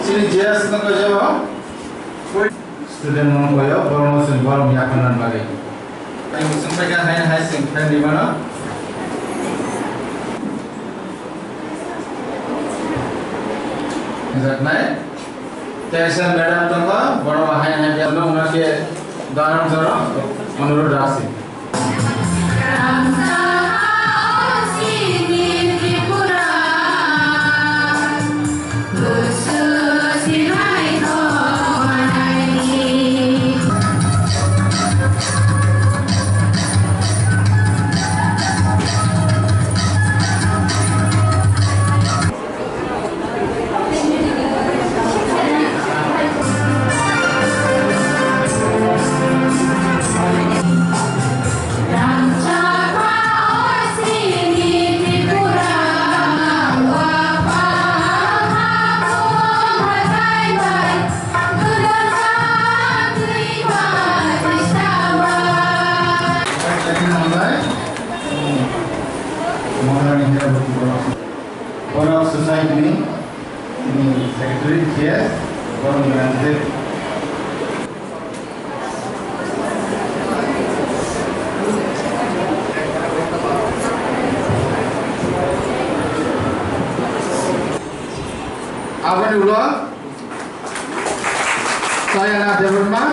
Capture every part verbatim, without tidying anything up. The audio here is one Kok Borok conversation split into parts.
Sini J S no ko jabo. Student no ko yo, borok no sini borok ya kanan bari. Ang sumpai ka hai hai sing kan di mana? Jat nai. Tesa madam tongkha, borok hai hai ya no na ke daram jaro, onurudh raksi. Borok society ni, ni secretary J S, borok ni manager. Aboni ulo Sayana Debbarma.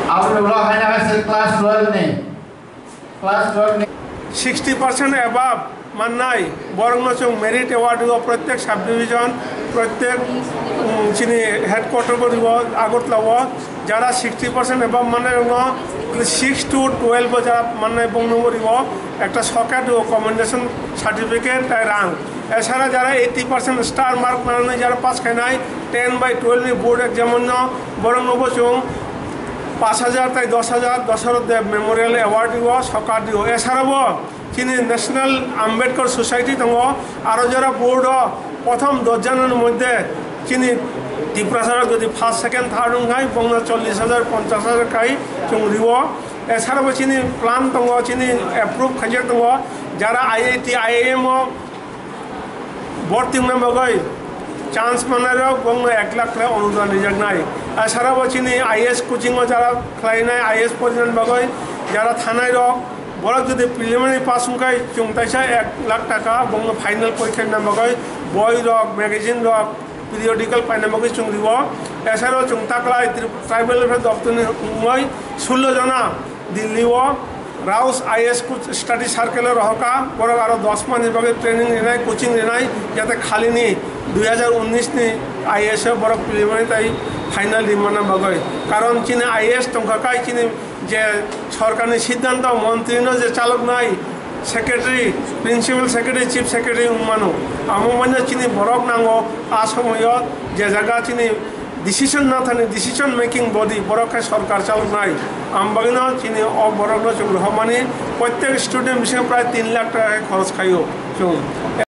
Aboni ulo haino hai se class twelve ni, class twelve ni sixty percent above mannai borokno chwng merit award rwo, protek subdivision, protek, um, chini headquarter bo rwo Agartala o, jara sixty percent above mannai rokno six to twelve bo jara mannai bongno bo rwo ekta socket rwo, commendation certificate tai rang. Esara jara eighty percent star mark mananai jara pass khainai ten by twelve ni board exam no, borokno bo chwng pash hajar tai dosh hajar, Dasarath Deb Memorial Award rwo, sokat rwo. Esara bo chini National Ambedkar Society tongo, aro jara board o prothom dos jona ni moddhe chini Tiprasa rok jodi first, second, third wngkhai bongno chollish hajar, ponchash hajar kai chwng rwo. Esara bo chini plan tongo, chini approve khaijak tongo, jara I I T, I I M o borti wngna bagwi chance mannairok bongno ek lakh khlai onudan rijaknai. Esara bo chini I A S coaching o jara khlainai, I A S porinani bagwi jara thanairok, borok jodi preliminary pass wngkhai chwng taisa ek lakh taka bongno final porikha rwna bagwi boi rok, magazine rok, periodical paina bagwi chwng rwo. Esara chwng taklai Tribal Welfare doptor ni wngwi sullo jona Delhi o Rouse I A S coach study circle o rohorkha, borok aro dos manni bagwi training rinai, coaching rinai, jate khalini dui hajar unnish ni I A S o borok preliminary tai final rimana bagwi. Karon chini I A S tongkha kai chini je sorkarni siddanto, montrino je chaloknai secretary, principal secretary, chief secretary wngmano. Amo manya chini borok nango a somoyo je jaga chini decision na thani decision making body borok khe sorkar chaloknai. Am bagwino chini o borokno chwng rohormani, prottek student bisingo prai tin lakh taka khe khoros khaio chwng.